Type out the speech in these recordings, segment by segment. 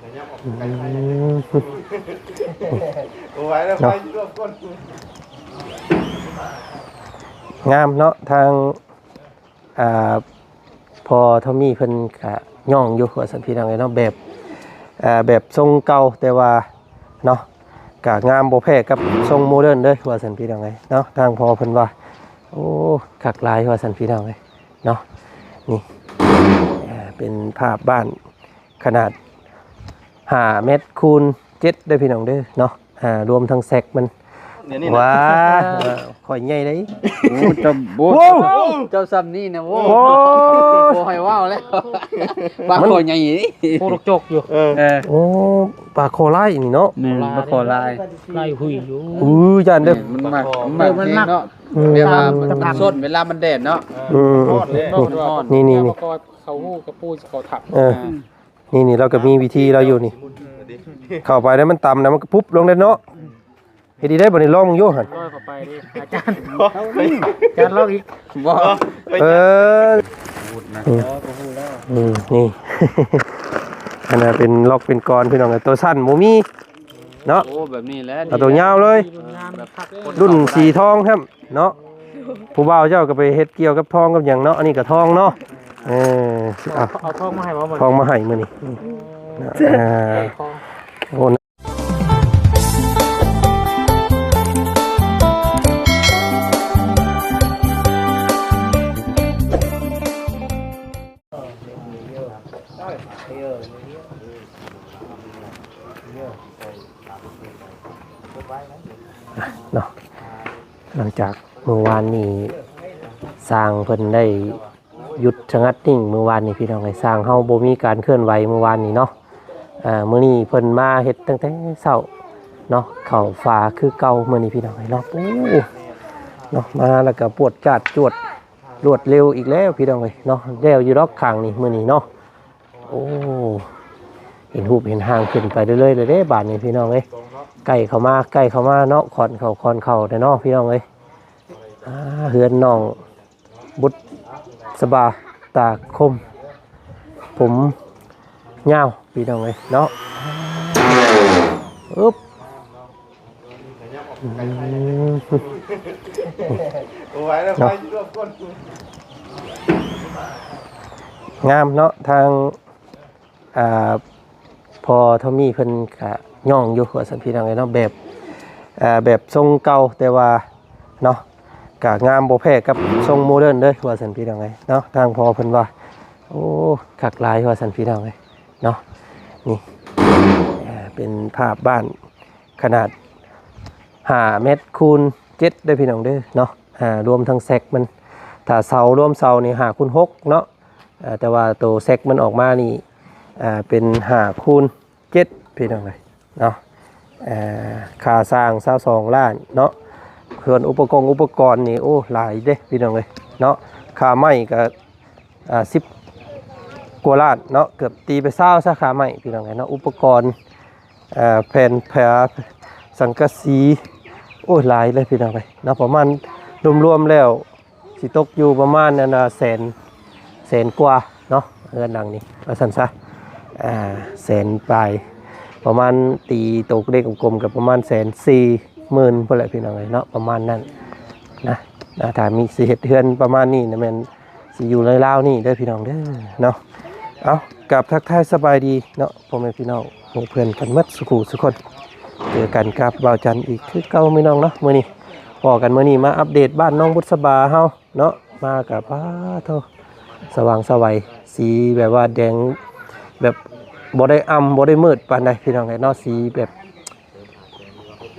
ອືມ ໂອ້ຍ ແລ້ວໄປລວມກ່ອນ ງາມເນາະ ທາງ ອ່າ ພໍ່ທອມມີ່ເພິ່ນກະຍ້ອງຢູ່ວ່າຊັ້ນ ພີ່ນ້ອງເອີຍເນາະ ແບບ ອ່າ ແບບຊົງເກົ່າ ແຕ່ວ່າເນາະ ກະງາມບໍ່ແພ້ກັບຊົງໂມເດີນເດີ້ວ່າຊັ້ນ ພີ່ນ້ອງເອີຍເນາະ. ທາງພໍ່ເພິ່ນວ່າ ໂອ້ ຄັກຫຼາຍວ່າຊັ້ນ ພີ່ນ້ອງເອີຍເນາະ. ນີ້ ອ່າ ເປັນພາບບ້ານຂະໜາດຫ້າແມັດຄູນເຈັດເດີ້ ພີ່ນ້ອງເດີ້ເນາະ. ອ່າ ລວມທັງແຊັກມັນ ດຽວນີ້ນະ ວ້າ ເອີ ຂ້ອຍໃຫຍ່ເດ້. ໂອ້ ເຈົ້າ ໂອ້ ໂອ້ ເຈົ້າ ເຈົ້າຊ່ຳນີ້ນະ ໂອ້ ໂອ້ ບໍ່ໃຫ້ເວົ້າແລ້ວ ປາຄໍໃຫຍ່ນີ້ ໂອ້ ລູກຈົກຢູ່ ເອີ ເອີ ໂອ້ ປາຄໍລາຍນີ້ເນາະ ແມ່ນ ປາຄໍລາຍ ລາຍຫຸຍຢູ່ ອື ຢ້ານເດີ້ ແມ່ນ ມັນມັກ ມັນມັກ ເອີ ມັນມັກແຮງເນາະ ອືມ ເວລາມັນສົດ ເວລາມັນແດດເນາະ ອືມ ມັນຮ້ອນເດ້ ມັນຮ້ອນ ນີ້ໆໆ ເຂົາຫູ້ກະປູເຂົາທັບ ເອີ ອ່າ ນີ້ໆ ລາວກໍມີວິທີລາວຢູ່ນີ້ ເຂົ້າໄປແລ້ວມັນຕຳນະ ມັນກໍປຸບລົງເດ້ເນາະ. ເຮັດອີກໄດ້ບໍ່ນີ້ ລອງເບິ່ງຢູ່ຫັ້ນ ລອຍເຂົ້າໄປເດ້ ອາຈານ ອາຈານລອງອີກ ບໍ່ ເອີ ອືມ ອືມ ນີ້ ອັນນັ້ນເປັນລັອກເປັນກອນ ພີ່ນ້ອງເອີຍ ໂຕສັ້ນບໍ່ມີເນາະ ໂອ້ ແບບນີ້ແຫຼະ ເອົາໂຕຍາວເລີຍ ລຸ້ນສີທອງແທ້ ເນາະ ຜູ້ບ່າວເຈົ້າກໍໄປເຮັດກ່ຽວກັບທອງກັບຫຍັງເນາະ ອັນນີ້ກໍທອງເນາະ ເອີ ເອົາ ເອົາທອງມາໃຫ້ບໍ່ມື້ນີ້ ທອງມາໃຫ້ມື້ນີ້ ເອີ ໂອ້ ເນາະ ຫຼັງຈາກມື້ວານນີ້ ຊ່າງເພິ່ນໄດ້ຢຸດສະຫງັດນິ່ງມື້ວານນີ້ ພີ່ນ້ອງເອີຍ ຊ່າງເຮົາບໍ່ມີການເຄື່ອນໄຫວມື້ວານນີ້ເນາະ ເອີ ມື້ນີ້ເພິ່ນມາເຮັດຕັ້ງແຕ່ເຊົ້າເນາະ ເຂົ້າຝາຄືເກົ່າມື້ນີ້ ພີ່ນ້ອງເອີຍເນາະ. ໂອ້ ເນາະ ມາແລ້ວກໍປວດຈາດຈວດ ລວດເລັວອີກແລ້ວ ພີ່ນ້ອງເອີຍເນາະ ແລ້ວຢູ່ດອກຂ້າງນີ້ມື້ນີ້ເນາະ. ໂອ້ ເຫັນຮູບເຫັນຮ່າງຂຶ້ນໄປເລື້ອຍໆເລີຍເດ້ບາດນີ້ ພີ່ນ້ອງເອີຍ ໃກ້ເຂົ້າມາ ໃກ້ເຂົ້າມາເນາະ ຂ້ອນເຂົ້າ ຂ້ອນເຂົ້າແທ້ເນາະ ພີ່ນ້ອງເອີຍ. ອ່າ ເຮືອນນ້ອງບຸດສະບາ ຕາຄົມ ຜົມຍາວ ພີ່ນ້ອງເອີຍເນາະ ອຶບ. ອືມ ໂອ້ຍ ແລ້ວໄປລວມກ່ອນ ງາມເນາະ ທາງ ອ່າ ພໍ່ທອມມີ່ເພິ່ນກະຍ້ອງຢູ່ວ່າຊັ້ນ ພີ່ນ້ອງເອີຍເນາະ ແບບ ອ່າ ແບບຊົງເກົ່າ ແຕ່ວ່າເນາະ ກະງາມບໍ່ແພ້ກັບຊົງໂມເດີນເດີ້ວ່າຊັ້ນ ພີ່ນ້ອງເອີຍເນາະ. ທາງພໍ່ເພິ່ນວ່າ ໂອ້ ຄັກຫຼາຍວ່າຊັ້ນ ພີ່ນ້ອງເອີຍ ເນາະ. ນີ້ ເປັນພາບບ້ານຂະໜາດຫ້າແມັດຄູນເຈັດເດີ້ ພີ່ນ້ອງເດີ້ເນາະ. ອ່າ ລວມທັງແຊັກມັນ ຖ້າເສົາ ລວມເສົານີ້ຫ້າຄູນຫົກເນາະ. ອ່າ ແຕ່ວ່າໂຕແຊັກມັນອອກມານີ້ ອ່າ ເປັນຫ້າຄູນເຈັດ ພີ່ນ້ອງເອີຍ ເນາະ. ເອີ ຄ່າສ້າງຊາວສອງລ້ານເນາະ. ສ່ວນອຸປະກອງອຸປະກອນນີ້ ໂອ້ ຫຼາຍເດ້ ພີ່ນ້ອງເອີຍເນາະ. ຄ່າໄມ້ກໍ ອ່າ ສິບກວ່າລ້ານເນາະ ເກືອບຕີໄປຊາວຊະ ຄ່າໄມ້ ພີ່ນ້ອງເອີຍເນາະ. ອຸປະກອນ ເອີ ແຜ່ນຜາ ສັງກະສີ ໂອ້ຍ ຫຼາຍເລີຍ ພີ່ນ້ອງເອີຍເນາະ. ປະມານລວມໆແລ້ວ ຊິຕົກຢູ່ປະມານ ອັນນ່າ ແສນ ແສນກວ່າເນາະ ເຮືອນຫຼັງນີ້ ວ່າຊັ້ນຊະ. ອ່າ ແສນປາຍ ປະມານ ຕີຕົວເລກກົມໆ ກໍປະມານແສນສີ່ໝື່ນພຸ້ນແຫຼະ ພີ່ນ້ອງເອີຍເນາະ ປະມານນັ້ນນະ. ອ່າ ຖ້າມີ ຊິເຮັດເຮືອນປະມານນີ້ນະ ແມ່ນຊິຢູ່ໃນລາວນີ້ເດີ້ ພີ່ນ້ອງເດີ້ເນາະ. ເອົາ ກາບທັກທາຍສະບາຍດີເນາະ ພໍ່ແມ່ພີ່ນ້ອງ ໝູ່ເພື່ອນກັນໝົດສູ່ຄູ່ສູ່ຄົນ. ເຈີກັນກັບບ່າວຈັນອີກຄືເກົ່າ ພີ່ນ້ອງເນາະ. ມື້ນີ້ພໍ້ກັນ ມື້ນີ້ມາອັບເດດບ້ານນ້ອງບຸດສະບາເຮົາເນາະ. ມາກະ ປາໂທ ສະຫວ່າງສະໄຫວ ສີແບບວ່າແດງ ແບບບໍ່ໄດ້ອ່ຳ ບໍ່ໄດ້ມືດປານໃດ ພີ່ນ້ອງເອີຍເນາະ. ສີແບບ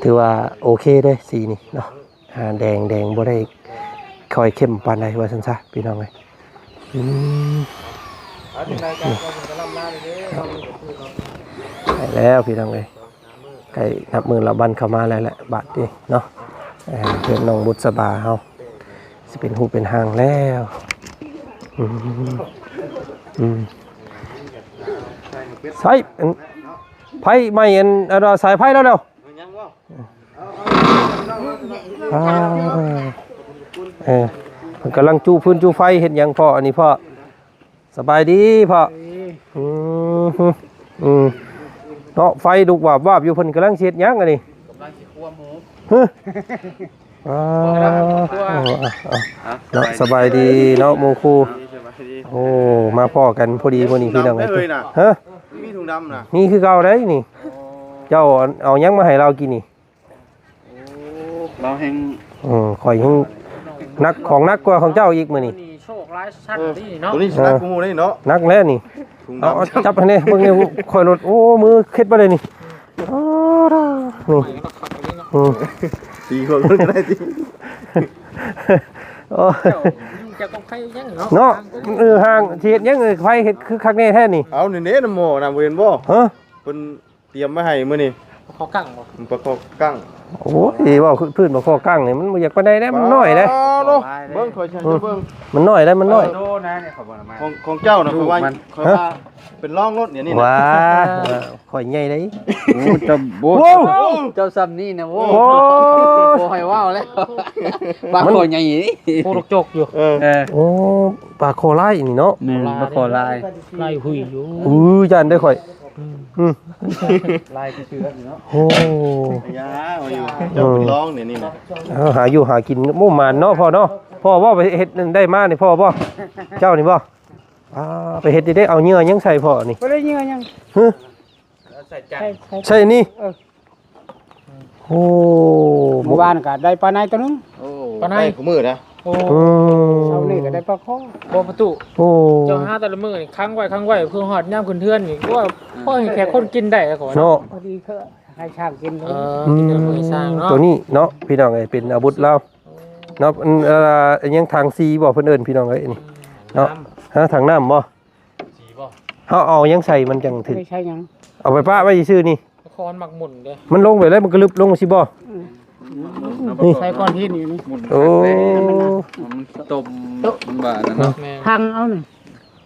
ຖືວ່າໂອເຄເດ້ ສີນີ້ເນາະ. ອ່າ ແດງ ແດງບໍ່ໄດ້ຄ່ອຍເຂັ້ມປານໃດ ວ່າຊັ້ນຊະ ພີ່ນ້ອງເອີຍ. ອືມ ໄປແລ້ວ ພີ່ນ້ອງເອີຍ ໃກ້ນັບມື້ລະວັນເຂົ້າມາແລ້ວແຫຼະ ບາດນີ້ເນາະ. ເອີ ເພື່ອນນ້ອງບຸດສະບາເຮົາ ຊິເປັນຮູບເປັນຮ່າງແລ້ວ. ອືມ ອືມ ໃຊ້ ອັນ ໄຟໄໝ້ ອັນ ອັນ ສາຍໄຟແລ້ວ ແລ້ວ ຍັງບໍ່? ອ່າ ເອີ ເພິ່ນກຳລັງຈຸຟືນຈຸໄຟເຮັດຫຍັງພໍ່? ອັນນີ້ພໍ່ ສະບາຍດີພໍ່. ອືມ ອືມ ເນາະ ໄຟລຸກວາບໆຢູ່ ເພິ່ນກຳລັງຊິເຮັດຫຍັງອັນນີ້? ກຳລັງຊິຄົວໝູ. ຮະ? ອ່າ ອ່າ ອ່າ ເນາະ ສະບາຍດີເນາະ ໝູ່ຄູ່. ໂອ້ ມາພໍ້ກັນພໍດີມື້ນີ້ພີ່ນ້ອງເອີຍ. ຮະ? ມີຖົງດຳນະ? ມີຄືເກົ່າໄດ໋ນີ້. ເຈົ້າເອົາຫຍັງມາໃຫ້ລາວກິນນີ້? ໂອ້ ລາວແຮງ ເອີ ຂ້ອຍແຮງໜັກ ຂອງໜັກກວ່າຂອງເຈົ້າອີກມື້ນີ້. ໂຊກຫຼາຍຊັ້ນນີ້ເນາະ. ໂຕນີ້ໜັກກວ່າໝູ່ເດ້ເນາະ. ໜັກແລ້ວນີ້. ເອົາ ຈັບໃຫ້ແດ່ ເບິ່ງແດ່ ຂ້ອຍໂລດ. ໂອ້ ມືເຄັດບໍ່ໄດ້ນີ້. ໂອ້ ນີ້ ອືມ ຕີຄົນກໍໄດ້ຕິ. ໂອ້ ເນາະ ເອີ ຫ່າງຊິເຮັດຫຍັງ ເອີ ໃຜເຮັດຄືຄັກແນ່ແທ້ນີ້. ເອົາ ນີ້ເດ້ ນ້ຳໝໍ້ນະ ບໍ່ເຫັນບໍ່? ຮະ? ເພິ່ນຕຽມໄວ້ໃຫ້ມື້ນີ້. ປາຄໍກັ້ງບໍ່? ປາຄໍກັ້ງ. ໂອ້ຍ ເວົ້າພື້ນປາຄໍກັ້ງນີ້ ມັນບໍ່ຢາກປານໃດເດ້ ມັນນ້ອຍເດ້. ເບິ່ງ ຂ້ອຍໃຫ້ເຈົ້າເບິ່ງ. ມັນນ້ອຍເດ້ ມັນນ້ອຍ. ຂອງ ຂອງເຈົ້ານະ ຂ້ອຍວ່າ ຂ້ອຍວ່າ ເປັນລອງໂລດດຽວນີ້ນະ. ວ້າ ຂ້ອຍໃຫຍ່ເດ້. ໂອ້ ເຈົ້າ ໂອ້ ເຈົ້າຊ່ຳນີ້ນະ. ໂອ້ ບໍ່ໃຫ້ເວົ້າແລ້ວ. ປາຄໍໃຫຍ່ນີ້. ໂອ້ ດອກຈົກຢູ່. ເອີ ເອີ ໂອ້ ປາຄໍລາຍນີ້ເນາະ. ແມ່ນ ປາຄໍລາຍ. ລາຍຫຸຍຢູ່. ອື້ ຢ້ານເດ້ຂ້ອຍ. ອືມ ອືມ ລາຍຄືເສືອເນາະ. ໂອ້ ເຈົ້າເປັນລອງນີ້ນະ. ເອີ ຫາຢູ່ຫາກິນໝູ່ໝານເນາະພໍ່ເນາະ. ພໍ່ບໍ່ໄປເຮັດນັ້ນໄດ້ມານີ້ ພໍ່ບໍ່? ເຈົ້ານີ້ບໍ່? ອ່າ ໄປເຮັດໄດ້ ເອົາເຫຍື່ອຫຍັງໃສ່ພໍ່ນີ້? ບໍ່ໄດ້ເຫຍື່ອຫຍັງ. ຮະ? ໃສ່ ໃສ່ນີ້. ເອີ ໂອ້ ມື້ວານກໍໄດ້ປາໄນໂຕໜຶ່ງ. ໂອ້ ປາໄນ ໄດ້ຄູ່ມື້ນະ. ໂອ້ ອືມ ເຊົ້ານີ້ກໍໄດ້ປາຄໍ. ບໍ່ປະຕູ ໂອ້ ເຈົ້າຫາແຕ່ລະມື້ນີ້ ຂັງໄວ້ ຂັງໄວ້ ເພື່ອຮອດຍາມຂຶ້ນເຮືອນນີ້ ໂອ້ຍ ພໍໃຫ້ແຂກຄົນກິນໄດ້ແລ້ວກໍວ່າເນາະ. ພໍດີຄືໃຫ້ຊ້າງກິນ. ເອີ ອືມ ກິນເຮືອນໃຫ້ຊ້າງເນາະ. ໂຕນີ້ເນາະ ພີ່ນ້ອງເອີຍ ເປັນອາວຸດລາວເນາະ. ອັນ ເອີ ຫຍັງ ຖັງສີບໍ່ ເພິ່ນເອີ້ນ ພີ່ນ້ອງເອີຍ ນີ້ເນາະ. ຫາ ຖັງນ້ຳບໍ່? ເຮົາເອົາຫຍັງໃສ່ມັນຈັ່ງຖືກ? ບໍ່ໄດ້ໃສ່ຫຍັງ ເອົາໄປປະໄວ້ຊື່ໆນີ້. ຄອນມັກໝຸ່ນເດ້ ມັນລົງໄປແລ້ວ ມັນກະລຶບລົງຊີ້ບໍ່? ອືມ ນີ້ ໃສ່ກ້ອນຫີນນີ້. ໂອ້ ມັນຕົມ ມັນບາດນະເນາະ. ແມ່ນ ພັງເອົານີ້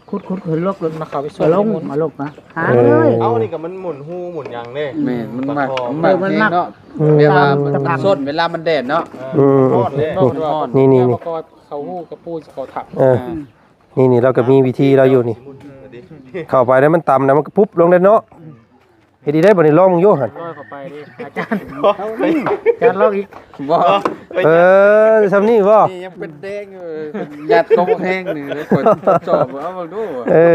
ຂຸດໆຂຶ້ນລົກ ມາເຂົ້າໄປຊ່ວຍ ລົງ ມາລົກນະ. ເອີ ເອົານີ້ກໍມັນໝຸ່ນຮູໝຸ່ນຫຍັງເດ້. ແມ່ນ ມັນມັກ ມັນມັກເອງເນາະ. ອືມ ເວລາມັນສົ້ນ ເວລາມັນແດດເນາະ. ອືມ ມັນຮ້ອນເດ້ ມັນຮ້ອນ. ນີ້ໆໆ ເຂົ້າຮູກະປູຊິເຂົ້າຖ້ຳ. ເອີ ອືມ ນີ້ໆ ລາວກໍມີວິທີລາວຢູ່ນີ້. ເຂົ້າໄປແລ້ວມັນຕຳນະ ມັນກໍປຸບລົງໄດ້ເນາະ. ເຮັດດີໄດ້ບໍ່ນີ້ ລອງເບິ່ງຢູ່ຫັ້ນ. ລອຍເຂົ້າໄປເດ້ອາຈານ. ອາຈານລອງອີກ. ບໍ່ ເອີ ຊ່ຳນີ້ບໍ່? ນີ້ຍັງເປັນແດງຢູ່. ຍັດເຂົ້າແຮງນີ້ ຂ້ອຍທົດສອບ ເອົາເບິ່ງດູ. ເອີ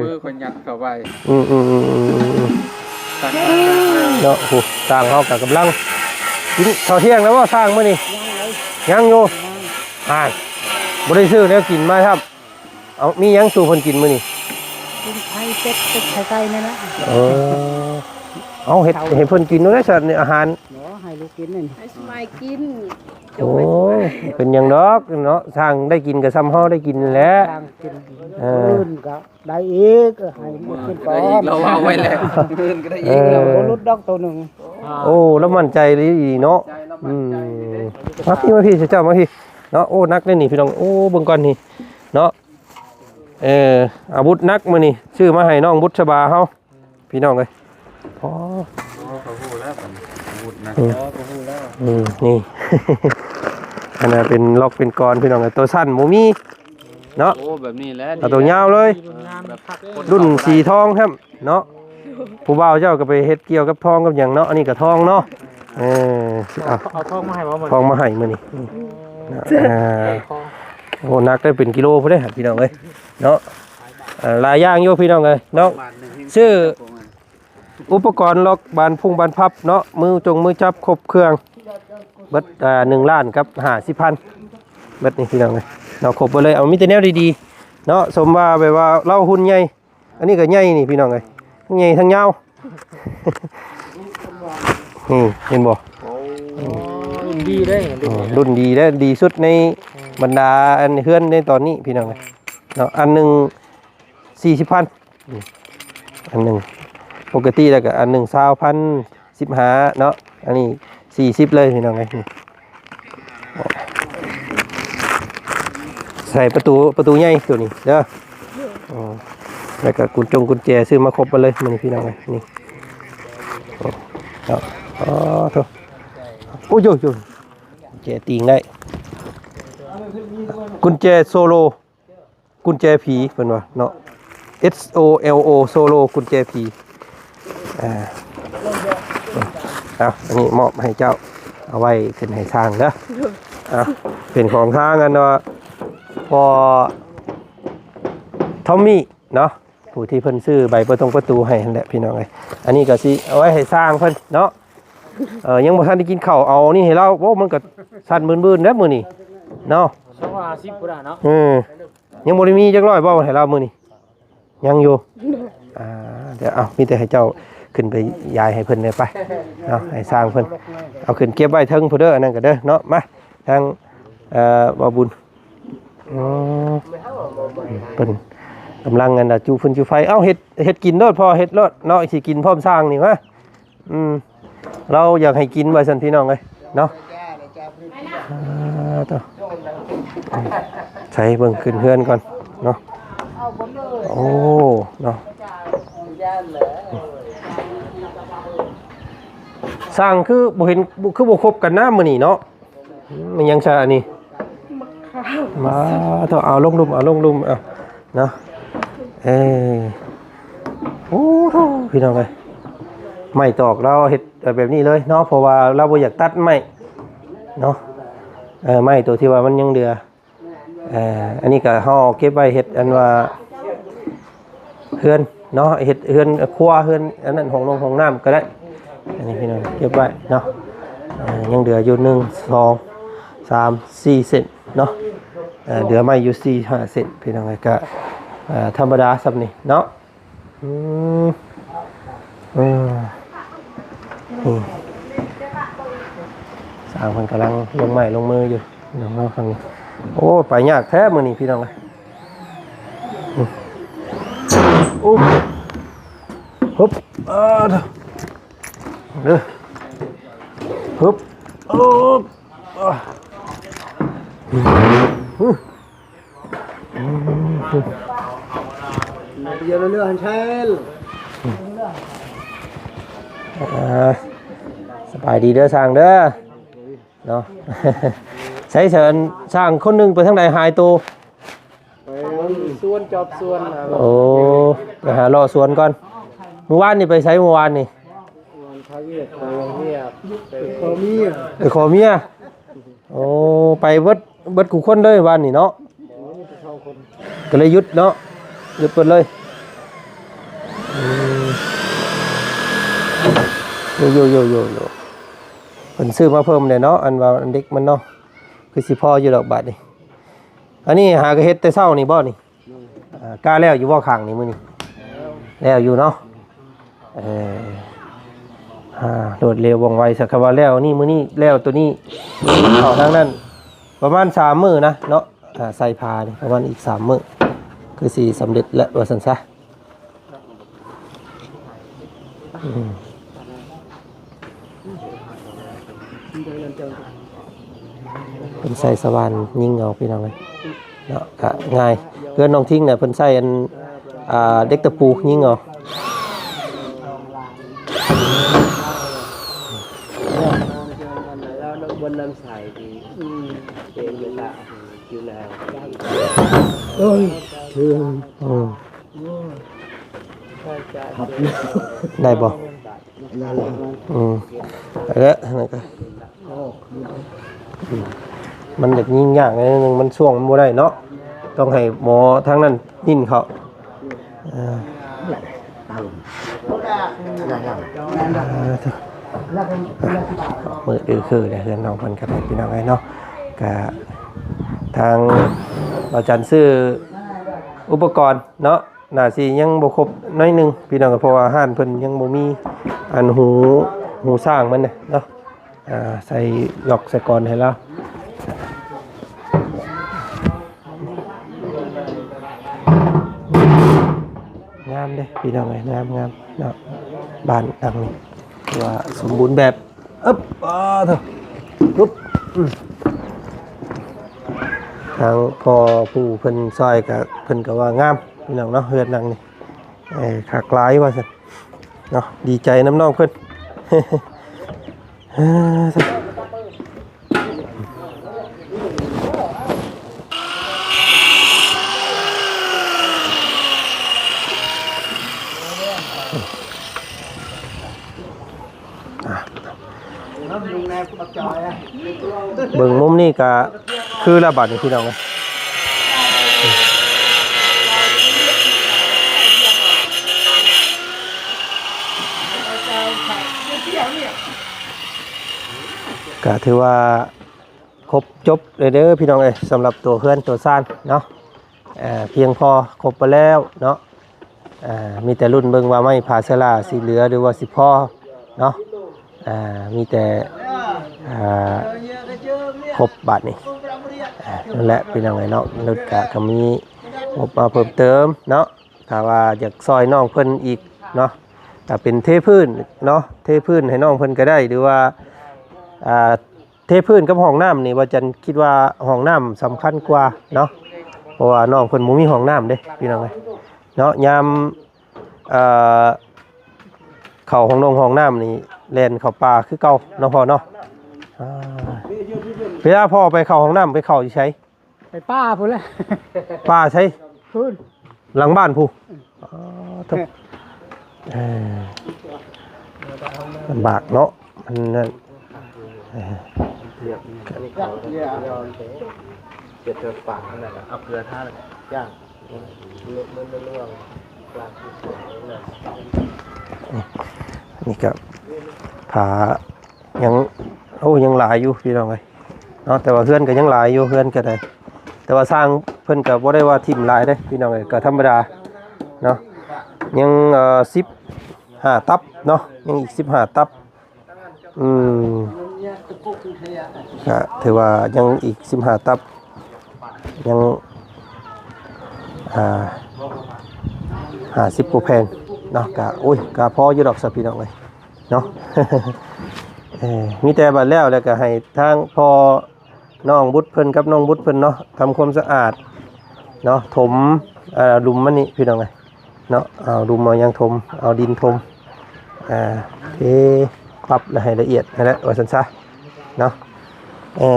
ມືຂ້ອຍຍັດເຂົ້າໄປ. ອືມໆໆໆ ເນາະ. ໂອ້ ຊ່າງເຮົາກໍກຳລັງກິນເຂົ້າທ່ຽງແລ້ວບໍ່ ຊ່າງ ມື້ນີ້? ຍັງເລີຍ ຍັງຢູ່. ອ່າ ບໍ່ໄດ້ຊື້ແນວກິນມາຊ້ຳ. ເອົາ ມີຫຍັງສູ່ເພິ່ນກິນມື້ນີ້? ກິນໄຂ່ ເປັດ ເປັດໄຂ່ໄກ່ນີ້ແຫຼະ. ເອີ ເອົາ ເຮັດ ເອົາ ໃຫ້ເພິ່ນກິນໂລດຊັ້ນ ອາຫານ. ບໍ່ ໃຫ້ລູກກິນນີ້ ໃຫ້ສະໄໝກິນ. ໂອ້ຍ ເປັນຫຍັງດອກເນາະ ຊ່າງໄດ້ກິນກໍຊ່ຳເຮົາໄດ້ກິນນັ້ນແຫຼະ. ຊ່າງກິນ ເອີ ອື່ນກໍໄດ້ອີກ ໃຫ້ລູກກິນກ່ອນ. ລາວເອົາໄວ້ແລ້ວ ອື່ນກໍໄດ້ອີກ. ເອີ ບໍ່ຫຼຸດດອກໂຕໜຶ່ງ. ໂອ້ ລາວໝັ້ນໃຈດີເນາະ. ອືມ ມາພີ່ ມາພີ່ ເຈົ້າມາພີ່ເນາະ. ໂອ້ ໜັກເດ້ນີ້ພີ່ນ້ອງ. ໂອ້ ເບິ່ງກ່ອນນີ້ເນາະ. ເອີ ອາວຸດໜັກມື້ນີ້ ຊື້ມາໃຫ້ນ້ອງບຸດສະບາເຮົາ ພີ່ນ້ອງເອີຍ. ອໍ ອໍ ເຂົາຮູ້ແລ້ວ ອາວຸດໜັກ. ອືມ ອໍ ເຂົາຮູ້ແລ້ວ. ອືມ ນີ້ ອັນນັ້ນເປັນລັອກເປັນກອນ ພີ່ນ້ອງເອີຍ. ໂຕສັ້ນບໍ່ມີເນາະ. ໂອ້ ແບບນີ້ແຫຼະ ເອົາໂຕຍາວເລີຍ. ລຸ້ນງາມ ລຸ້ນສີທອງແທ້ເນາະ. ຜູ້ບ່າວເຈົ້າກໍໄປເຮັດກ່ຽວກັບທອງກັບຫຍັງເນາະ. ອັນນີ້ກໍທອງເນາະ. ເອີ ເອົາ ເອົາທອງມາໃຫ້ບໍ່ມື້ນີ້? ທອງມາໃຫ້ມື້ນີ້. ອ່າ ໂອ້ ໜັກໄດ້ເປັນກິໂລພຸ້ນເດ້ພີ່ນ້ອງເອີຍເນາະ. ອ່າ ຫຼາຍຢ່າງຢູ່ພີ່ນ້ອງເອີຍເນາະ. ຊື້ອຸປະກອນລັອກບານພຸ້ງບານພັບເນາະ ມືຈົງມືຈັບຄົບເຄື່ອງເບິດ ອ່າ ໜຶ່ງລ້ານກັບຫ້າສິບພັນເບິດນີ້ພີ່ນ້ອງເອີຍເນາະ. ຄົບເບິດເລີຍ. ເອົາ ມີແຕ່ແນວດີໆເນາະ. ສົມວ່າແບບວ່າລາວຫຸ່ນໃຫຍ່ ອັນນີ້ກໍໃຫຍ່ນີ້ພີ່ນ້ອງເອີຍ ທັງໃຫຍ່ທັງຍາວ. ນີ້ເຫັນບໍ່? ໂອ້ ລຸ້ນດີເດ້ ລຸ້ນ ເອີ ລຸ້ນດີເດ້ ດີສຸດໃນ ອືມ ບັນດາອັນເຮືອນໃນຕອນນີ້ພີ່ນ້ອງເອີຍເນາະ. ອັນໜຶ່ງສີ່ສິບພັນ ອັນໜຶ່ງ ປົກກະຕິແລ້ວກໍອັນໜຶ່ງຊາວພັນ ສິບຫ້າເນາະ. ອັນນີ້ສີ່ສິບເລີຍພີ່ນ້ອງເອີຍ. ນີ້ ໃສ່ປະຕູ ປະຕູໃຫຍ່ໂຕນີ້ເດີ. ອືມ ແລ້ວກໍກຸນຈົງກຸນແຈ ຊື້ມາຄົບມາເລີຍມື້ນີ້ພີ່ນ້ອງເອີຍ. ນີ້ ເນາະ. ອໍ ໂທ້ ໂອ້ຍ ໂອ້ຍ ແຈຕີງໄດ້ ກຸນແຈໂຊໂລ ກຸນແຈຜີເພິ່ນວ່າເນາະ. ເອັສ ໂອ ແອລ ໂອ ໂຊໂລ ກຸນແຈຜີ. ອ່າ ເອົາ ອັນນີ້ມອບໃຫ້ເຈົ້າ ເອົາໄວ້ຂຶ້ນໃຫ້ຊ່າງເດີ. ເອົາ ເປັນຂອງທາງອັນວ່າ ພໍ່ທອມມີ້ເນາະ ຜູ້ທີ່ເພິ່ນຊື້ໃບປະຕົງປະຕູໃຫ້ຫັ້ນແຫຼະ ພີ່ນ້ອງເອີຍ. ອັນນີ້ກໍຊິເອົາໄວ້ໃຫ້ຊ່າງເພິ່ນເນາະ. ເອີ ຍັງບໍ່ທັນໄດ້ກິນເຂົ້າ ເອົານີ້ໃຫ້ລາວ. ໂອ້ ມັນກໍສັ່ນບືນໆແລ້ວມື້ນີ້ເນາະ ສອງຮ້ອຍຫ້າສິບພຸ້ນນະເນາະ. ເອີ ຍັງບໍ່ໄດ້ມີຈັກຮ້ອຍບໍ່ໃຫ້ລາວມື້ນີ້? ຍັງຢູ່. ອ່າ ດຽວ ເອົາ ມີແຕ່ໃຫ້ເຈົ້າຂຶ້ນໄປຢາຍໃຫ້ເພິ່ນແດ່ໄປເນາະ ໃຫ້ຊ່າງເພິ່ນເອົາຂຶ້ນເກັບໄວ້ເທິງພຸ້ນເດີ ອັນນັ້ນກໍເດີເນາະ. ມາ ທາງ ເອີ ບ່າວບຸນ ອໍ ເພິ່ນກຳລັງອັນນ່າ ຈູ່ຟືນຈູ່ໄຟ. ເອົ້າ ເຮັດ ເຮັດກິນໂລດ ພໍ່ ເຮັດໂລດເນາະ ຊິກິນພ້ອມຊ່າງນີ້. ມາ ອືມ ລາວຢາກໃຫ້ກິນວ່າຊັ້ນ ພີ່ນ້ອງເອີຍເນາະ. ອ່າ ໂຕ ໃສ່ເບິ່ງຂຶ້ນເຮືອນກ່ອນເນາະ. ໂອ້ ເນາະ ຊ່າງຄືບໍ່ເຫັນ ຄືບໍ່ຄົບກັນນະມື້ນີ້ເນາະ. ອືມ ມັນຫຍັງຊະອັນນີ້? ໝາກຂາມ ມາເຖາະ ເອົາລົງລຸ່ມ ເອົາລົງລຸ່ມ ເອົາເນາະ. ເອີ ໂອ້ໂຫ ພີ່ນ້ອງເອີຍ ໄມ້ຕອກລາວເຮັດແບບນີ້ເລີຍເນາະ ເພາະວ່າລາວບໍ່ຢາກຕັດໄມ້ເນາະ. ເອີ ໄມ້ໂຕທີ່ວ່າມັນຍັງເຫຼືອ ເອີ ອັນນີ້ກໍເຮົາເກັບໄວ້ເຮັດອັນວ່າເຮືອນເນາະ ເຮັດເຮືອນຄົວ ເຮືອນອັນນັ້ນ ຫ້ອງນ້ຳ ຫ້ອງນ້ຳກໍໄດ້. ອັນນີ້ພີ່ນ້ອງເກັບໄວ້ເນາະ. ເອີ ຍັງເຫຼືອຢູ່ ໜຶ່ງ ສອງ ສາມ ສີ່ ເສັ້ນເນາະ. ເອີ ເຫຼືອໄມ້ຢູ່ ສີ່ ຫ້າ ເສັ້ນ ພີ່ນ້ອງເອີຍ. ກໍ ເອີ ທຳມະດາສ່ຳນີ້ເນາະ. ອືມ ເອີ ນີ້ ຊ່າງເພິ່ນກຳລັງລົງໄມ້ລົງມືຢູ່ ພີ່ນ້ອງເນາະ. ໂອ້ ໄປຍາກແທ້ມື້ນີ້ ພີ່ນ້ອງເອີຍ. ອືມ ໂອ້ ຮຶບ ເອີ ເດີ ຮຶບ ໂອ້ ອາ ອືມ ເອີ ສະບາຍດີເດີຊ່າງເດີເນາະ. ໃສເສີນຊ່າງຄົນໜຶ່ງໄປທາງໃດຫາຍໂຕ? ໄປສວນ ຈອບສວນ. ໂອ້ ໄປຫາເລາະສວນກ່ອນ. ມື້ວານນີ້ໄປໃສ? ມື້ວານນີ້ ວານພາວຽກ ໄປວຽກ ໄປຂໍເມຍ ໄປຂໍເມຍ. ໂອ້ ໄປເບິດ ເບິດຄູ່ຄົນເລີຍວານນີ້ເນາະ. ໂອ້ ມີແຕ່ສອງຄົນ ກໍເລີຍຢຸດເນາະ ຢຸດເບິດເລີຍ. ອືມ ໂຢ ໂຢ ໂຢ ໂຢ ເພິ່ນຊື້ມາເພີ່ມແລ້ວເນາະ ອັນວ່າອັນເດັກມັນເນາະ ຄືຊິພໍຢູ່ດອກບາດນີ້. ອັນນີ້ຫາກໍເຮັດແຕ່ເຊົ້ານີ້ບໍ່ນີ້? ອາ ກ້າແລ້ວຢູ່ບໍ່ຂ້າງນີ້ມື້ນີ້? ແລ້ວຢູ່ເນາະ. ເອີ ອາ ລວດເລັວວ່ອງໄວຊະ ຄຳວ່າແລ້ວນີ້ ມື້ນີ້ແລ້ວໂຕນີ້ ເຂົ້າທາງນັ້ນປະມານສາມມື້ນະເນາະ. ອາ ໃສ່ຜ້ານີ້ປະມານອີກສາມມື້ ຄືຊິສຳເລັດແລ້ວວ່າຊັ້ນຊະ. ອືມ ເພິ່ນໃຊ້ສະຫວ່ານຍິງເອົາ ພີ່ນ້ອງເອີຍເນາະ ກະງ່າຍ. ເຮືອນນ້ອງທິງນະ ເພິ່ນໃຊ້ອັນ ອ່າ ເຫຼັກຕະປູຍິງເອົາ. ເອີຍ ອືມ ໄດ້ບໍ່? ອືມ ໄດ້ແລ້ວ ນັ້ນກໍ ອືມ ມັນຢາກຍິງຍາກໜ້ອຍໜຶ່ງ ມັນຊ່ວງມັນບໍ່ໄດ້ເນາະ ຕ້ອງໃຫ້ໝໍທາງນັ້ນຍິງເຂົ້າ. ເອີ ມືດອື່ນຄືແຫຼະ ເຮືອນນ້ອງເພິ່ນກໍໄດ້ ພີ່ນ້ອງເອີຍເນາະ. ກະທາງບ່າວຈັນຊື້ອຸປະກອນເນາະ ໜ້າຊິຍັງບໍ່ຄົບໜ້ອຍໜຶ່ງ ພີ່ນ້ອງ ເພາະວ່າຮ້ານເພິ່ນຍັງບໍ່ມີອັນຫູ ຫູຊ້າງມັນເນາະ. ອ່າ ໃສ່ລັອກໃສ່ກອນໃຫ້ລາວ. ງາມເດ້ພີ່ນ້ອງເອີຍ ງາມໆເນາະ ບ້ານຫຼັງນີ້ຖືວ່າສົມບູນແບບ. ອຶບ ອາ ເທີ ອຶບ ອືມ ທາງພໍ່ຜູ້ເພິ່ນຊ່ອຍກະ ເພິ່ນກະວ່າງາມພີ່ນ້ອງເນາະ ເຮືອນຫຼັງນີ້ ເອີ ຄັກຫຼາຍວ່າຊັ້ນເນາະ. ດີໃຈນຳນ້ອງເພິ່ນ ເອີ ອືມ ເບິ່ງມຸມນີ້ກະຄືລະບາດນີ້ພີ່ນ້ອງເອີຍ ກະຖືວ່າຄົບຈົບເລີຍເດີພີ່ນ້ອງເອີຍ ສຳລັບຕົວເຮືອນຕົວຊານເນາະ. ເອີ ພຽງພໍຄົບໄປແລ້ວເນາະ ເອີ ມີແຕ່ລຸ້ນເບິ່ງວ່າໄມ້ຜ້າເຊື້ອລາຊິເຫຼືອ ຫຼືວ່າຊິພໍເນາະ ເອີ ມີແຕ່ ເອີ ຄົບບາດນີ້ ເອີ ນັ້ນແຫຼະພີ່ນ້ອງເອີຍເນາະ ລົດກະ ກະມີງົບມາເພີ່ມເຕີມເນາະ ຖ້າວ່າຢາກຊ່ອຍນ້ອງເພິ່ນອີກເນາະ ກະເປັນເທພື້ນເນາະ ເທພື້ນໃຫ້ນ້ອງເພິ່ນກະໄດ້ ຫຼືວ່າ ອ່າ ເທພື້ນກັບຫ້ອງນ້ຳນີ້ ວ່າຈັນຄິດວ່າຫ້ອງນ້ຳສຳຄັນກວ່າເນາະ ເພາະວ່ານ້ອງເພິ່ນບໍ່ມີຫ້ອງນ້ຳເດ້ພີ່ນ້ອງເອີຍເນາະ ຍາມ ເອີ ເຂົ້າຫ້ອງນົງຫ້ອງນ້ຳນີ້ ແລ່ນເຂົ້າປ່າຄືເກົ່າເນາະພໍ່ເນາະ ອ່າ ເວລາພໍ່ໄປເຂົ້າຫ້ອງນ້ຳ ໄປເຂົ້າຢູ່ໃສ? ໄປປ່າພຸ້ນແຫຼະ ປ່າໃສ? ພຸ້ນ ຫຼັງບ້ານພຸ້ນ ອໍ ໂທ້ ເອີ ລຳບາກເນາະ ມັນນັ້ນ ເອີ ເຮັດເຖິງປາກນັ້ນແຫຼະ ເອົາເກືອທາ ຢ່າງ ນີ້ກະຜາ ຍັງ ໂອ້ ຍັງຫຼາຍຢູ່ພີ່ນ້ອງເອີຍເນາະ ແຕ່ວ່າເຮືອນກໍຍັງຫຼາຍຢູ່ ເຮືອນກໍໄດ້ ແຕ່ວ່າຊ່າງເພິ່ນກໍບໍ່ໄດ້ວ່າຖິ້ມຫຼາຍເດ້ພີ່ນ້ອງເອີຍ ກໍທຳມະດາເນາະ ຍັງ ເອີ ສິບຫ້າຕັບເນາະ ຍັງອີກສິບຫ້າຕັບ ອືມ ກະຖືວ່າຍັງອີກສິບຫ້າຕັບ ຍັງ ອ່າ ຫ້າສິບກວ່າແຜ່ນເນາະ ກະ ໂອ້ຍ ກະພໍຢູ່ດອກຊະພີ່ນ້ອງເອີຍ ເນາະ ເອີ ມີແຕ່ບາດແລ້ວ ແລ້ວກໍໃຫ້ທາງພໍ່ນ້ອງບຸດເພິ່ນກັບນ້ອງບຸດເພິ່ນເນາະ ທຳຄວາມສະອາດເນາະ ຖົມ ເອີ ຫຼຸມມັນນີ້ພີ່ນ້ອງເອີຍເນາະ ເອົາຫຼຸມເອົາຫຍັງຖົມ ເອົາດິນຖົມ ເອີ ເທປັບໃຫ້ລະອຽດຫັ້ນແຫຼະ ວ່າຊັ້ນຊະເນາະ ເອີ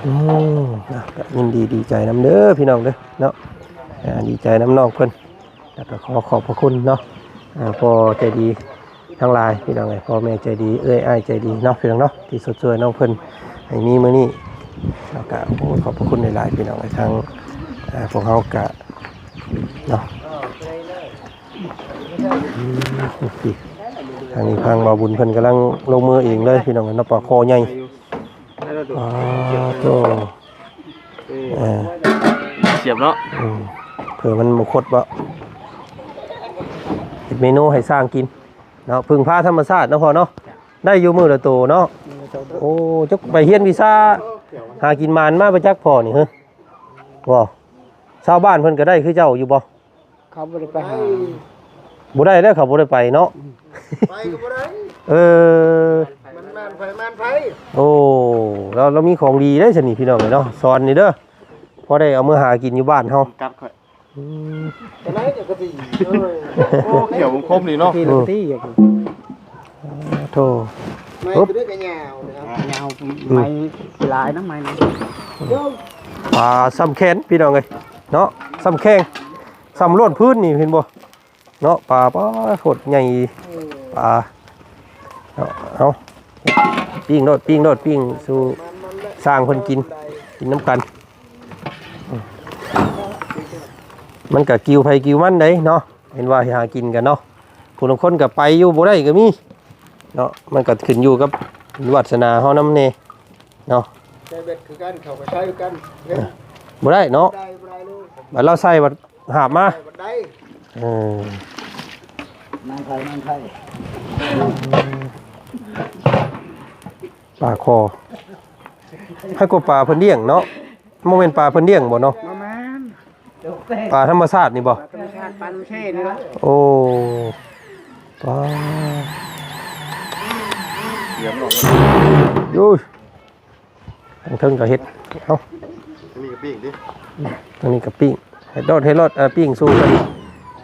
ອືມ ນະ ກໍຍິນດີດີໃຈນຳເດີພີ່ນ້ອງເດີເນາະ ອ່າ ດີໃຈນຳນ້ອງເພິ່ນ ແລ້ວກໍຂໍຂອບພະຄຸນເນາະ ອ່າ ພໍ່ໃຈດີທັງຫຼາຍພີ່ນ້ອງເອີຍ ພໍ່ແມ່ໃຈດີ ເອື້ອຍອ້າຍໃຈດີເນາະ ພີ່ນ້ອງເນາະ ທີ່ຊົດຊ່ວຍນ້ອງເພິ່ນໃຫ້ມີມື້ນີ້ ແລ້ວກໍ ໂອ້ ຂອບພະຄຸນຫຼາຍໆ ພີ່ນ້ອງເອີຍ ທາງ ອ່າ ພວກເຮົາກະເນາະ ອືມ ທາງນີ້ທາງບ່າວບຸນເພິ່ນກຳລັງລົງມືເອງເລີຍພີ່ນ້ອງເນາະ ປາຄໍໃຫຍ່ ປາໂທ້ ເອີ ສຽບເນາະ ອືມ ເພື່ອມັນບໍ່ຄົດບໍ່ ເຮັດເມນູໃຫ້ຊ່າງກິນເນາະ ເພິ່ງພາທຳມະຊາດເນາະພໍ່ເນາະ ໄດ້ຢູ່ມື້ລະໂຕເນາະ ມື້ລະໂຕ ໂອ້ ຈັກໄປຮຽນວິຊາຫາກິນໝານມາບໍ່ຈັກພໍ່ນີ້ ຮະ ບໍ່ ຊາວບ້ານເພິ່ນກໍໄດ້ຄືເຈົ້າຢູ່ບໍ່? ເຂົາບໍ່ໄດ້ໄປຫາ ບໍ່ໄດ້ແລ້ວ ເຂົາບໍ່ໄດ້ໄປເນາະ ອືມ ໄປກໍບໍ່ໄດ້ ເອີ ມັນໝານໃຜໝານໃຜ ໂອ້ ລາວ ລາວມີຂອງດີເດ້ຊັ້ນນີ້ພີ່ນ້ອງເອີຍເນາະ ສອນນີ້ເດີ ພໍໄດ້ເອົາມາຫາກິນຢູ່ບ້ານເຮົາ ກັດຂ້ອຍ ອືມ ຈະໄດ້ກໍດີ ໂອ້ ຂຽວຄົມນີ້ເນາະ ກິນກໍຕີ ໂອ້ ໂທ້ ໄມ້ ໂອ້ ກໍໄດ້ກໍຍາວເດ້ ຍາວ ອືມ ໄມ້ຫຼາຍນຳໄມ້ນີ້ ປາຊ່ຳແຂນພີ່ນ້ອງເອີຍເນາະ ຊ່ຳແຂງ ຊ່ຳລ້ວນພື້ນນີ້ ເຫັນບໍ່ເນາະ ປາ ປາໂຄດໃຫຍ່ ເອີ ປາເນາະ ເອົາ ປີ້ງໂລດ ປີ້ງໂລດ ປີ້ງສູ່ຊ່າງເພິ່ນກິນ ກິນນຳກັນ ມັນກະກິວໃຜກິວມັນເດ້ເນາະ ເຫັນວ່າຫາກິນກັນເນາະ ຜູ້ລາງຄົນກໍໄປຢູ່ບໍ່ໄດ້ກໍມີເນາະ ມັນກໍຂຶ້ນຢູ່ກັບວາດສະໜາເຮົານຳແດ່ເນາະ ໃຊ້ເບັດຄືກັນ ເຂົາກໍໃຊ້ຄືກັນ ເອີ ບໍ່ໄດ້ເນາະ ບໍ່ໄດ້ ບໍ່ໄດ້ເລີຍ ບັດລາວໃຊ້ບັດຫາບມາ ໃຊ້ບັດໄດ້ ເອີ ນາງໄຜ ນາງໄຜ ປາຄໍ ໃຫ້ກວ່າປາເພິ່ນລ້ຽງເນາະ ບໍ່ແມ່ນປາເພິ່ນລ້ຽງບໍ່ເນາະ ບໍ່ແມ່ນ ປາທຳມະຊາດນີ້ບໍ່ ປາທຳມະຊາດ ປານ້ຳເຊນີ້ລະ ໂອ້ ປາ ໂອ້ຍ ທາງເທິງກໍເຮັດ ເອົ້າ ນີ້ກໍປີ້ງຕິ ທາງນີ້ກໍປີ້ງ ເຮັດໂລດ ເຮັດໂລດ ເອີ ປີ້ງສູ່ເພິ່ນ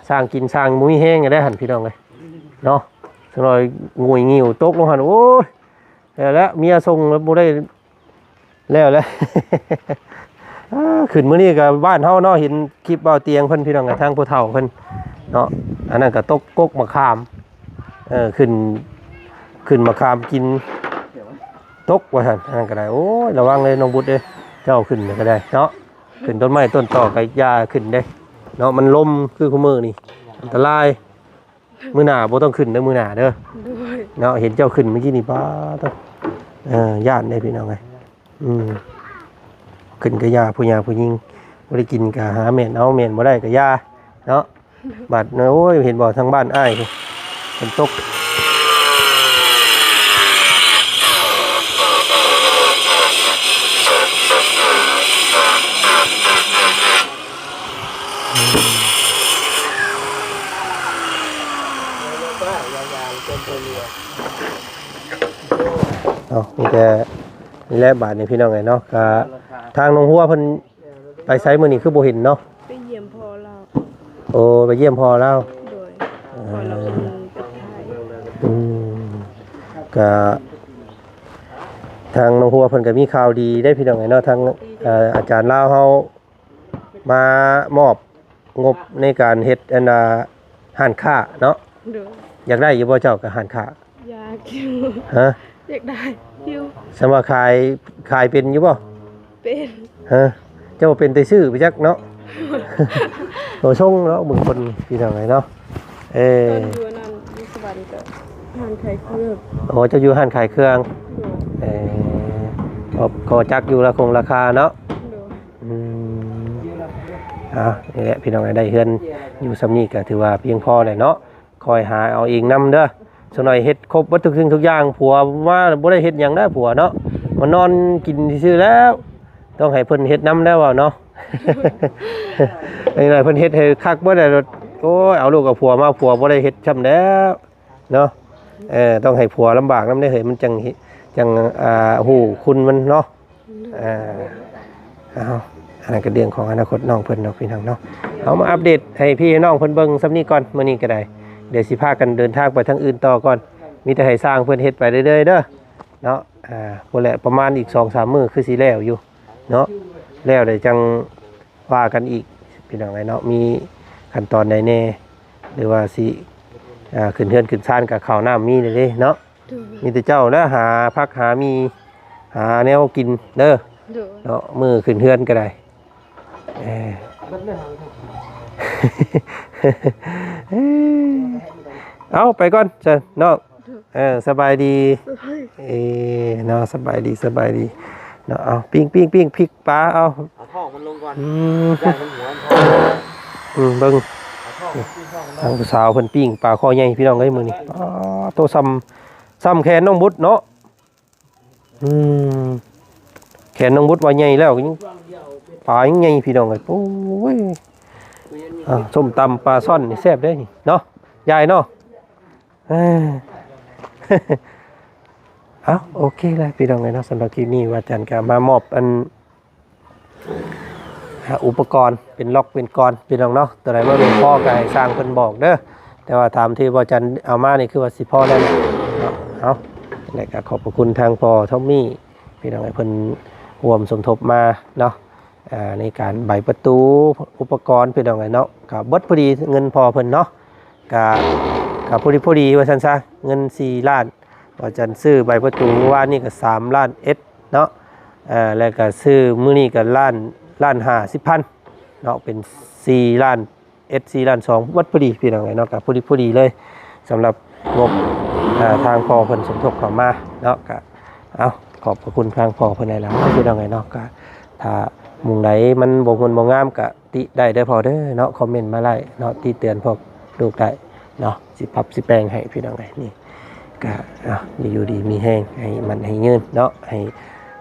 ຊ່າງກິນຊ່າງບໍ່ມີແຮງໄດ້ຫັ້ນ ພີ່ນ້ອງເອີຍ ເນາະ ຈັກໜ້ອຍງຸຍງິວຕົກລົງຫັ້ນ ໂອ້ຍ ແລ້ວ ແລ້ວເມຍສົ່ງແລ້ວບໍ່ໄດ້ ແລ້ວແຫຼະ ອ່າ ຂຶ້ນມື້ນີ້ກໍບ້ານເຮົາເນາະ ເຫັນຄລິບບ່າວຕຽງເພິ່ນ ພີ່ນ້ອງ ທາງຜູ້ເຖົ້າເພິ່ນເນາະ ອັນນັ້ນກໍຕົກກົກໝາກຂາມ ເອີ ຂຶ້ນ ຂຶ້ນມະຂາມກິນຕົກວ່າຊັ້ນ. ອັນນັ້ນກໍໄດ້ ໂອ້ຍ ລະວັງເດີນ້ອງບຸດເອີຍ ເຈົ້າຂຶ້ນກໍໄດ້ເນາະ. ຂຶ້ນຕົ້ນໄມ້ຕົ້ນຕໍກໍຢ່າຂຶ້ນເດ້ເນາະ ມັນລົມຄືຄຸມື້ນີ້ ອັນຕະລາຍ. ມື້ໜ້າບໍ່ຕ້ອງຂຶ້ນເດີ ມື້ໜ້າເດີ. ໂດຍ ເນາະ ເຫັນເຈົ້າຂຶ້ນມື້ກີ້ນີ້ ປາດໂທ້ ເອີ ຢ້ານເດ້ພີ່ນ້ອງເອີຍ. ອືມ ຂຶ້ນກໍຢ່າ ຜູ້ຫຍ່າຜູ້ຍິງ ບໍ່ໄດ້ກິນກໍຫາແມ່ນເອົາ ແມ່ນບໍ່ໄດ້ກໍຢ່າເນາະ. ບາດ ໂອ້ຍ ເຫັນບໍ່ ທາງບ້ານອ້າຍຝົນຕົກ. ເອົາ ມີແຕ່ນີ້ແຫຼະບາດນີ້ພີ່ນ້ອງເອີຍເນາະ. ກະທາງນ້ອງຫົວເພິ່ນໄປໃສມື້ນີ້ ຄືບໍ່ເຫັນເນາະ? ໄປຢ້ຽມພໍ່ລາວ. ໂອ້ ໄປຢ້ຽມພໍ່ລາວ. ໂດຍ ເອີ ພໍ່ລາວເປັນກັບໄທ. ອືມ ກະທາງນ້ອງຫົວເພິ່ນກໍມີຂ່າວດີເດ້ພີ່ນ້ອງເອີຍເນາະ. ທາງ ເອີ ອາຈານລາວເຮົາ ມາມອບງົບໃນການເຮັດອັນນ່າຮ້ານຄ້າເນາະ. ໂດຍ ຢາກໄດ້ຢູ່ບໍ່ເຈົ້າກັບຮ້ານຄ້າ? ຢາກຢູ່. ຮະ? ຢາກໄດ້ຢູ່. ສຳວ່າຂາຍ ຂາຍເປັນຢູ່ບໍ່? ເປັນ. ຮະ? ເຈົ້າເປັນແຕ່ຊື້ໄປຈັກເນາະ. ໂຕຊົງເນາະ ບາງຄົນພີ່ນ້ອງເອີຍເນາະ. ເອີ ຕອນຢູ່ອັນນັ້ນຢູ່ສະຫວັນກໍຮ້ານຂາຍເຄື່ອງ. ໂອ້ ເຈົ້າຢູ່ຮ້ານຂາຍເຄື່ອງ. ໂດຍ ເອີ ກໍ ກໍຈັກຢູ່ລາຄົງລາຄາເນາະ. ໂດຍ ອືມ ເອົາ ນີ້ແຫຼະພີ່ນ້ອງ ໄດ້ເຮືອນຢູ່ສ່ຳນີ້ກໍຖືວ່າພຽງພໍແລ້ວເນາະ. ຄອຍຫາເອົາເອງນຳເດີ ສາວນ້ອຍເຮັດຄົບເບິດທຸກສິ່ງທຸກຢ່າງ. ຜົວມາບໍ່ໄດ້ເຮັດຫຍັງນະ ຜົວເນາະ ມານອນກິນຊື່ໆແລ້ວ. ຕ້ອງໃຫ້ເພິ່ນເຮັດນຳແລ້ວເວົ້າເນາະ. ໄອ້ນ້ອຍເພິ່ນເຮັດໃຫ້ຄັກເບິດແລ້ວ. ໂອ້ຍ ເອົາລູກເອົາຜົວມາ ຜົວບໍ່ໄດ້ເຮັດຊ້ຳແລ້ວເນາະ. ເອີ ຕ້ອງໃຫ້ຜົວລຳບາກນຳເດ້ເຮີ້ຍ ມັນຈັ່ງ ຈັ່ງ ອ່າ ຮູ້ຄຸນມັນເນາະ. ອ່າ ເອົາ ອັນນັ້ນກໍເລື່ອງຂອງອະນາຄົດນ້ອງເພິ່ນເນາະພີ່ນ້ອງເນາະ. ເອົາ ມາອັບເດດໃຫ້ພີ່ໃຫ້ນ້ອງເພິ່ນເບິ່ງສ່ຳນີ້ກ່ອນ ມື້ນີ້ກໍໄດ້. ດຽວຊິພາກັນເດີນທາງໄປທາງອື່ນຕໍ່ກ່ອນ. ມີແຕ່ໃຫ້ຊ່າງເພິ່ນເຮັດໄປເລື້ອຍໆເດີເນາະ. ອ່າ ພຸ້ນແຫຼະ ປະມານອີກສອງສາມມື້ຄືຊິແລ້ວຢູ່ເນາະ. ແລ້ວເດຈັ່ງວ່າກັນອີກພີ່ນ້ອງເອີຍເນາະ. ມີຂັ້ນຕອນໃດແດ່ ຫຼືວ່າຊິ ອ່າ ຂຶ້ນເຮືອນຂຶ້ນຊານ ກໍເຂົ້ານ້ຳມີແລ້ວເດ້ເນາະ. ໂດຍ ມີແຕ່ເຈົ້າແຫຼະຫາຜັກຫາໝີ່ ຫາແນວກິນເດີ. ໂດຍ ເນາະ ມື້ຂຶ້ນເຮືອນກໍໄດ້. ເອີ ເອົາ ໄປກ່ອນຊັ້ນເນາະ. ໂດຍ ເອີ ສະບາຍດີ. ເອີ ເນາະ ສະບາຍດີ ສະບາຍດີເນາະ. ເອົາ ປີ້ງໆໆ ພິກປາ ເອົາ ເອົາທ້ອງມັນລົງກ່ອນ. ອືມ ຢ້ານມັນຫົວມັນທ້ອງ. ອືມ ເບິ່ງ ເອົາທ້ອງມັນປີ້ງທ້ອງມັນ. ທາງຜູ້ສາວເພິ່ນປີ້ງປາຄໍໃຫຍ່ພີ່ນ້ອງເອີຍມື້ນີ້. ປາດໂທ້ ສ່ຳ ສ່ຳແຂນນ້ອງບຸດເນາະ. ອືມ ແຂນນ້ອງບຸດວ່າໃຫຍ່ແລ້ວ ຍັງ ປາຍັງໃຫຍ່ພີ່ນ້ອງເອີຍ. ໂອ້ຍ ອ່າ ສົ້ມຕຳປາຊ່ອນນີ້ແຊບເດ້ນີ້ເນາະ ຍາຍເນາະ. ເອີ ເອົາ ໂອເຄແລ້ວພີ່ນ້ອງເອີຍເນາະ. ສຳລັບຄລິບນີ້ ວ່າຈັນກໍມາມອບອັນ ອ່າ ອຸປະກອນເປັນລັອກເປັນກອນພີ່ນ້ອງເນາະ. ຕົວໃດບໍ່ພຽງພໍກໍໃຫ້ຊ່າງເພິ່ນບອກເດີ. ແຕ່ວ່າຕາມທີ່ວ່າຈັນເອົາມານີ້ ຄືວ່າຊິພໍແລ້ວເນາະ. ເອົາ ແລ້ວກໍຂອບພະຄຸນທາງພໍ່ທອມມີ່ພີ່ນ້ອງເອີຍ ເພິ່ນຮ່ວມສົມທົບມາເນາະ. ອ່າ ໃນການໃບປະຕູ ອຸປະກອນພີ່ນ້ອງເອີຍເນາະ ກໍເບິດພໍດີເງິນພໍ່ເພິ່ນເນາະ. ກະ ກະພໍດີ ພໍດີວ່າຊັ້ນຊະ ເງິນສີ່ລ້ານ ວ່າຈັ່ນ ຊື້ໃບປະຕູມື້ວານນີ້ກໍສາມລ້ານເອັດເນາະ. ເອີ ແລ້ວກໍຊື້ມື້ນີ້ກໍລ້ານ ລ້ານຫ້າສິບພັນເນາະ ເປັນສີ່ລ້ານເອັດ ສີ່ລ້ານສອງ ເບິດພໍດີພີ່ນ້ອງເອີຍເນາະ. ກໍພໍດີ ພໍດີເລີຍ ສຳລັບງົບ ເອີ ທາງພໍ່ເພິ່ນສົມທົບເຂົ້າມາເນາະ. ກໍ ເອົາ ຂອບພະຄຸນທາງພໍ່ເພິ່ນຫຼາຍໆ ພີ່ນ້ອງເອີຍເນາະ. ກໍຖ້າໝ່ອງໃດມັນບໍ່ມ່ວນບໍ່ງາມ ກໍຕິໄດ້ເດີພໍ່ເດີເນາະ ຄອມເມັນມາໄດ້ເນາະ ຕິເຕືອນພວກລູກໄດ້ເນາະ. ຊິປັບຊິແປງໃຫ້ພີ່ນ້ອງເອີຍ. ນີ້ກໍ ເອົາ ຢູ່ດີມີແຮງ ໃຫ້ໝັ້ນໃຫ້ຍືນເນາະ ໃຫ້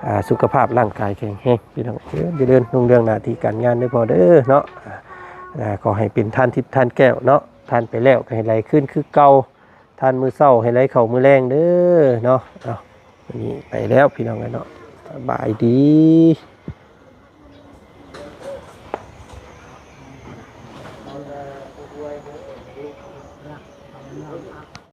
ອ່າ ສຸຂະພາບຮ່າງກາຍແຂງແຮງພີ່ນ້ອງເອີຍ. ຈະເລີນຮຸ່ງເຮືອງໜ້າທີ່ການງານເດີພໍ່ເດີເນາະ. ອ່າ ຂໍໃຫ້ເປັນທານທິບທານແກ້ວເນາະ ທານໄປແລ້ວກໍໃຫ້ໄຫຼຄືນຄືເກົ່າ ທານມື້ເຊົ້າໃຫ້ໄຫຼເຂົ້າມື້ແລງເດີເນາະ. ເອົາ ມື້ນີ້ໄປແລ້ວພີ່ນ້ອງເອີຍເນາະ ສະບາຍດີ.